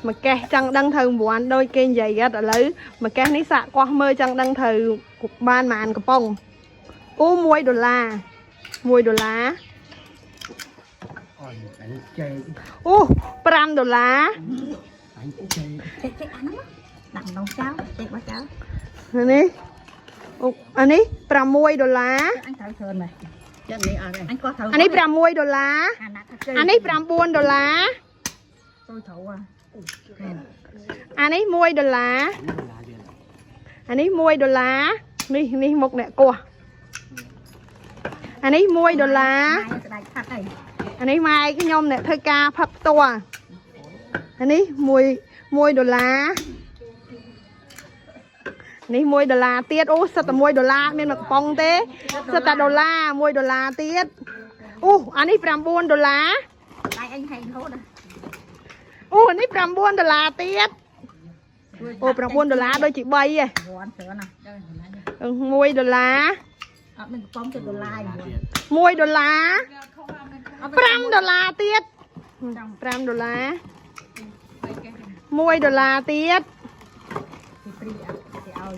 មួយកេះចង់ដឹងត្រូវរង្វាន់ដូចគេនិយាយអត់ឥឡូវមួយកេះនេះសាក់កោះមើលចង់ដឹងត្រូវបានប៉ុន្មានកំប៉ុងអូ1ដុល្លារ1ដុល្លារ អញអញចេក អូ5ដុល្លារ អញចេក ចេកចេកអាហ្នឹងដាក់ម្ដងចោលចេកបោះចោល នេះអូអានេះ6ដុល្លារ អញត្រូវច្រើនមែន ចឹងនេះអត់ទេ អញក៏ត្រូវ អានេះ6ដុល្លារ អាណា អានេះ9ដុល្លារ ត្រូវត្រូវអា អានេះ1ដុល្លារ ដុល្លារទៀត អានេះ1ដុល្លារនេះនេះមុខអ្នកកោះអានេះ1ដុល្លារ ស្ដាច់ផាត់អី អានេះម៉ែខ្ញុំអ្នកធ្វើការផឹកផ្ទាល់អានេះ1 1ដុល្លារនេះ1ដុល្លារទៀតអូសិតតែ1ដុល្លារមានមួយកំប៉ុងទេសិតតែដុល្លារ1ដុល្លារទៀតអូអានេះ9ដុល្លារ ដៃអញហែងរហូត អូអានេះ9ដុល្លារទៀតអូ9ដុល្លារដូចជា3ឯង រន់ច្រើនណាស់ 1ដុល្លារ អត់មានកំប៉ុងទៅដុល្លារ ទៀត 1ដុល្លារ5ដុល្លារទៀត5ដុល្លារ1ដុល្លារទៀត ពីព្រីអត់គេឲ្យ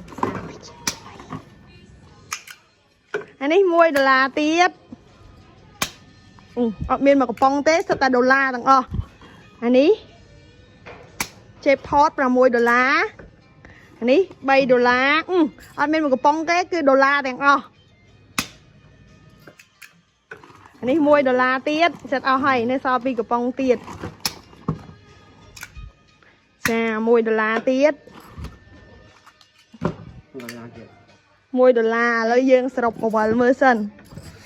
អានេះ1ដុល្លារទៀតអូអត់មានមកកំប៉ុងទេសុទ្ធតែដុល្លារទាំងអស់អានេះចេបថត6ដុល្លារអានេះ3ដុល្លារអឺអត់មានមកកំប៉ុងទេគឺដុល្លារទាំងអស់អានេះ1ដុល្លារទៀតសិតអស់ហើយនៅសល់ពីរកំប៉ុងទៀតចា1ដុល្លារទៀត ដុល្លារទៀត 1ដុល្លារឥឡូវយើងសរុបកវលមើលសិន